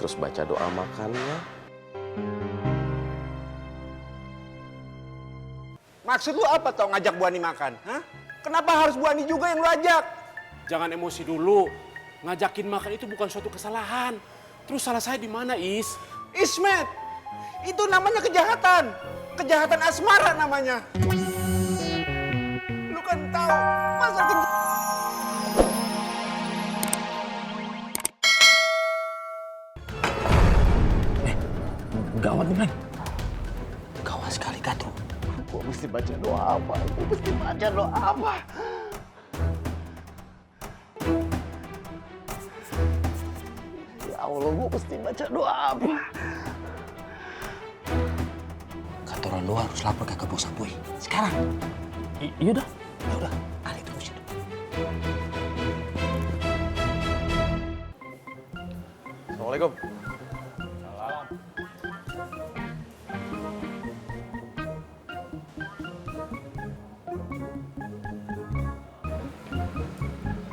terus baca doa makannya. Maksud lu apa tau ngajak Bu Ani makan? Hah? Kenapa harus Bu Ani juga yang lu ajak? Jangan emosi dulu. Ngajakin makan itu bukan suatu kesalahan. Terus salah saya di mana, Is? Ismet, itu namanya kejahatan. Kejahatan asmara namanya. Lu kan tahu masa Gawat nih, Bang. Gawat sekali, Katro. Gue mesti baca doa apa? Gue mesti baca doa apa? Ya Allah, gue mesti baca doa apa? Katoran lu harus lapor ke bos Boy. Sekarang. Iya dah. Ya udah, Ali terusin. Assalamualaikum.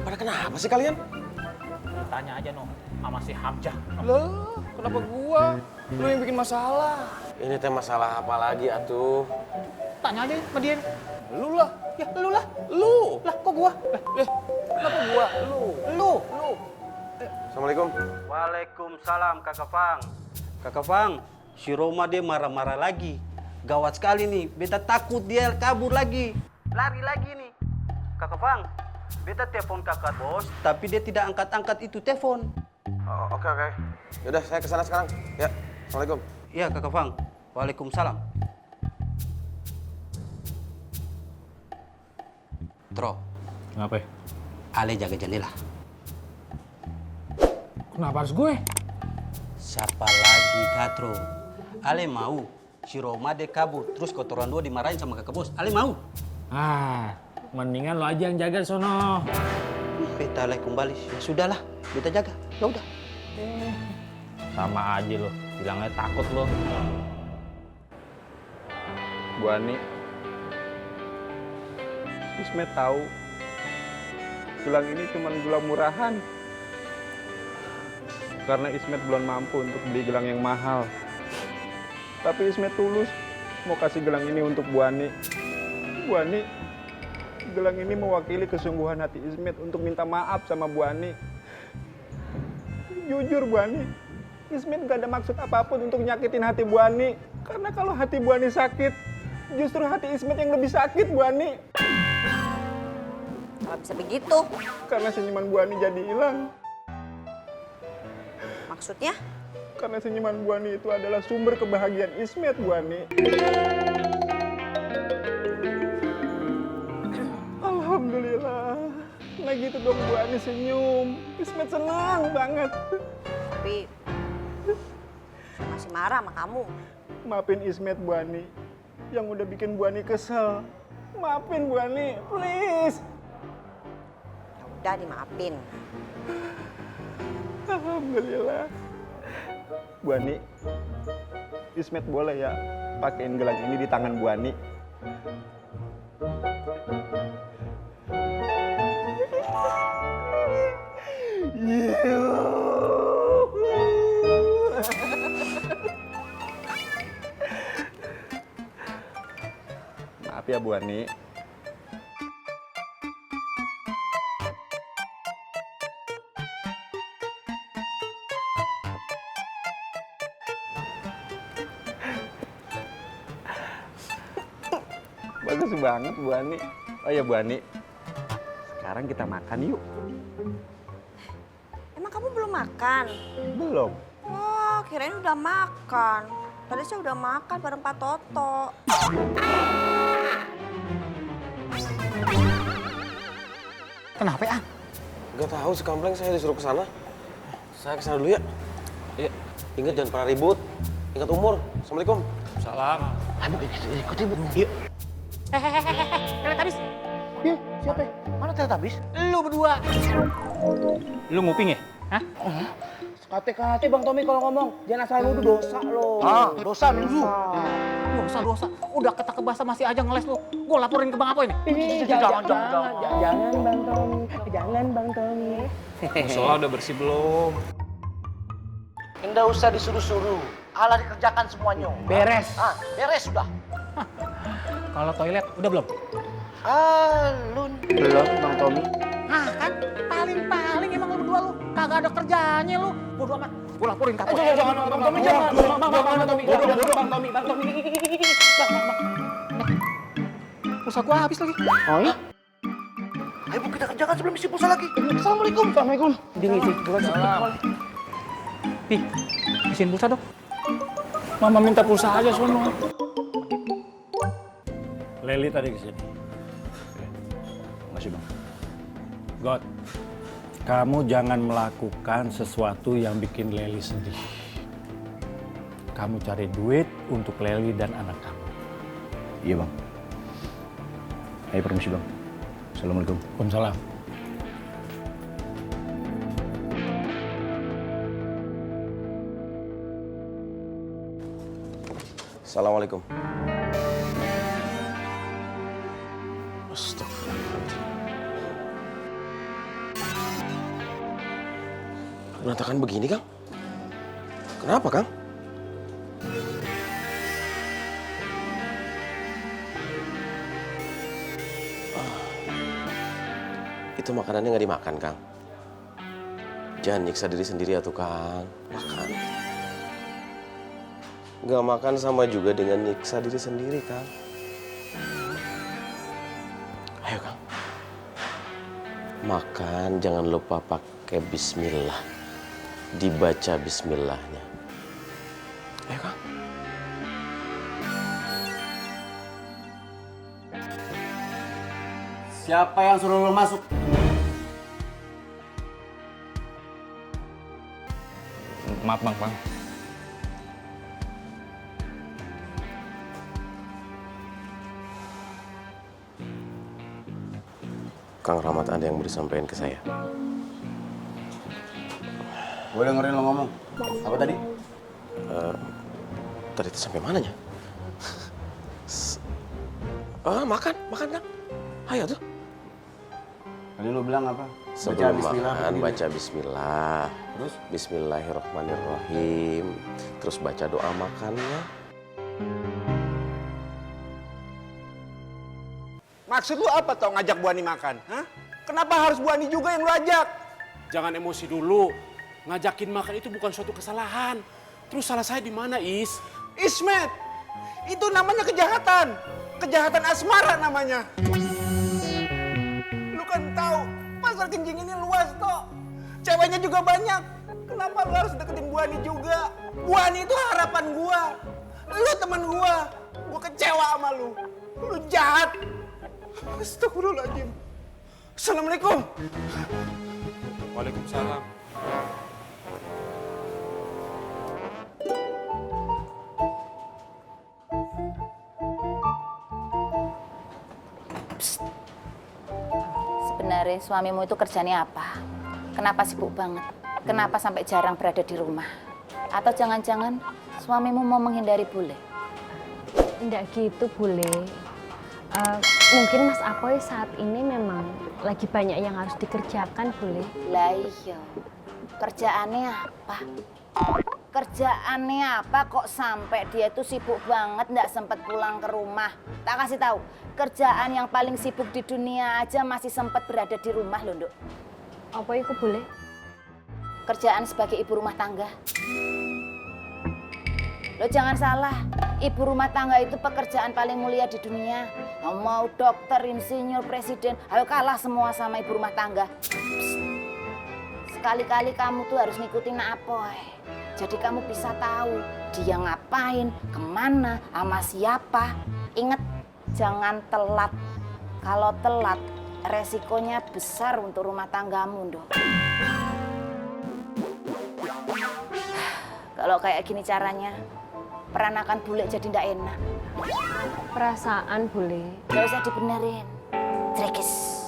Pada kenapa sih kalian? Tanya aja no, sama si Hamzah. Loh, kenapa gua? Lu yang bikin masalah. Ini teh masalah apa lagi atuh? Tanya aja sama dia. Lu lah. Ya lu lah. Lu. Lah kok gua? Kenapa gua? Lu. Assalamualaikum. Waalaikumsalam Kakak Fang. Kakak Fang, si Roma dia marah-marah lagi. Gawat sekali nih, beta takut dia kabur lagi. Lari lagi nih. Kakak Fang, beta telepon kakak bos, tapi dia tidak angkat-angkat itu telepon. Oh, oke. Yaudah, saya kesana sekarang. Ya, Assalamualaikum. Iya Kakak Fang, Waalaikumsalam. Tro, Kenapa ya? Ale jaga jendela. Kenapa harus gue? Siapa lagi Katro? Ale mau si Roma dia kabur, terus kotoran dua dimarahin sama kakak bos. Ale mau? Ah, mendingan lo aja yang jaga sono. Beta lagi kembali, ya sudahlah, beta jaga. Ya udah. Sama aja lo, bilangnya takut lo. Bu Ani, Ismet tahu gelang ini cuma gelang murahan. Karena Ismet belum mampu untuk beli gelang yang mahal. Tapi Ismet tulus mau kasih gelang ini untuk Bu Ani. Bu Ani, gelang ini mewakili kesungguhan hati Ismet untuk minta maaf sama Bu Ani. Jujur Bu Ani, Ismet gak ada maksud apapun untuk nyakitin hati Bu Ani. Karena kalau hati Bu Ani sakit, justru hati Ismet yang lebih sakit Bu Ani. Kalau bisa begitu, Karena senyuman Bu Ani jadi hilang. maksudnya? Karena senyuman Bu Ani itu adalah sumber kebahagiaan Ismet, Bu Ani. Alhamdulillah. Nah gitu dong Bu Ani senyum. Ismet senang banget. Tapi saya masih marah sama kamu. Maafin Ismet, Bu Ani. Yang udah bikin Bu Ani kesel. Maafin Bu Ani, please. Ya udah dimaafin. Alhamdulillah. Bu Ani, Ismet boleh ya pakein gelang ini di tangan Bu Ani. Maaf ya Bu Ani. Bagus banget Bu Ani. Oh ya Bu Ani, sekarang kita makan yuk. Emang kamu belum makan? Belum. Wah, kirain udah makan. Tadi saya udah makan bareng Pak Toto. Kenapa ya? Gak tahu si Kampleng, saya disuruh ke sana. Saya ke sana dulu ya. Iya. Ingat jangan pernah ribut. Ingat umur. Assalamualaikum. Salam. Aduh, ikut ibu. Yuk. Teletabis. Ih, siapa? Mana teletabis? Lu berdua. Lu nguping ya? Hah? Kate-kate Bang Tommy kalau ngomong. Jangan asal nuduh dosa lo. Ah, dosa nuduh. Dosa. Udah ketangkep bahasa masih aja ngeles lu. Gua laporin ke Bang Apoy nih. Ini jangan Bang Tommy. Jangan Bang Tommy. Musola udah bersih belum? Nggak usah disuruh-suruh. Alah dikerjakan semuanya. Beres. Beres sudah. Kalau toilet udah belum? Alun. Belum, Bang Tommy. Ah kan, paling emang lu berdua lu. Kagak ada kerjanya lu. Bodo amat. Gue laporin kapolres. Jangan, Bang Tommy, jangan. Bang Tommy, bodoh, Bang Tommy. Pulsa gua habis lagi. Oh iya? Ayo Bu, kita kerjakan sebelum isi pulsa lagi. Assalamualaikum. Assalamualaikum. Dingin. Pi, isiin pulsa dong. Mama minta pulsa aja sono. Leli tadi kesini. Makasih Bang. God, kamu jangan melakukan sesuatu yang bikin Leli sedih. Kamu cari duit untuk Leli dan anak kamu. Iya Bang. Ayo permisi Bang. Assalamualaikum. Waalaikumsalam. Assalamualaikum. Astagfirullahaladzim. Berantakan begini, Kang? Kenapa, Kang? Itu makanannya nggak dimakan, Kang. Jangan nyiksa diri sendiri ya tuh, Kang. Makan. Nggak makan sama juga dengan nyiksa diri sendiri, Kang. Ayo, Kang. Makan, jangan lupa pakai bismillah. Dibaca bismillahnya. Ayo, Kang. Siapa yang suruh lo masuk? Maaf bang. Kang Rahmat, ada yang mau disampaikan ke saya. Gue dengerin lo ngomong. Apa tadi? Tadi itu sampai mananya? Makan, Kang. Ayo tuh. Tadi lo bilang apa? Sebelum bismillah, makan, begini. baca bismillah. Terus? Bismillahirrahmanirrahim. Terus baca doa makannya. Maksud lu apa toh ngajak Bu Ani makan? Hah? Kenapa harus Bu Ani juga yang lu ajak? Jangan emosi dulu. Ngajakin makan itu bukan suatu kesalahan. Terus salah saya di mana, Is? Ismet, itu namanya kejahatan. Kejahatan asmara namanya. Lu kan tahu pasar kencing ini luas toh. Ceweknya juga banyak. Kenapa lu harus deketin Bu Ani juga? Bu Ani itu harapan gua. Lu teman gua. Gua kecewa sama lu. Lu jahat. Astagfirullahaladzim. Assalamualaikum. Waalaikumsalam. Sebenarnya suamimu itu kerjanya apa? Kenapa sibuk banget? Kenapa sampai jarang berada di rumah? Atau jangan-jangan suamimu mau menghindari bule? Enggak gitu, Bule. Mungkin Mas Apoy saat ini memang lagi banyak yang harus dikerjakan, Bule. Lah iya, kerjaannya apa? Kerjaannya apa kok sampai dia itu sibuk banget nggak sempat pulang ke rumah? Tak kasih tahu, kerjaan yang paling sibuk di dunia aja masih sempat berada di rumah loh, Nduk. Apa itu, Bule? Kerjaan sebagai ibu rumah tangga. Lo jangan salah, ibu rumah tangga itu pekerjaan paling mulia di dunia. Mau dokter, insinyur, presiden, ayo kalah semua sama ibu rumah tangga. Psst. Sekali-kali kamu tuh harus ngikutin Apoy. Jadi kamu bisa tahu dia ngapain, kemana, sama siapa. Ingat, jangan telat. Kalau telat, resikonya besar untuk rumah tanggamu, Dok. Kalau kayak gini caranya, peranakan bule jadi ndak enak. Perasaan, Bule. Gak usah dibenerin. Trekis.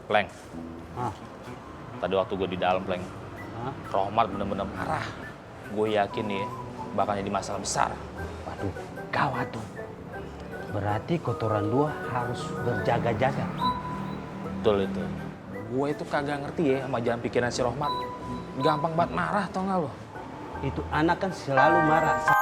Pleng. Tadi waktu gue di dalam, Pleng. Rohmat bener-bener marah. Gue yakin nih bakal jadi masalah besar. Waduh, gawat tuh. Berarti kotoran dua harus berjaga-jaga. Betul itu. Gue itu kagak ngerti ya sama jalan pikiran si Rohmat. Gampang banget marah, tau gak lo? Itu anak kan selalu marah.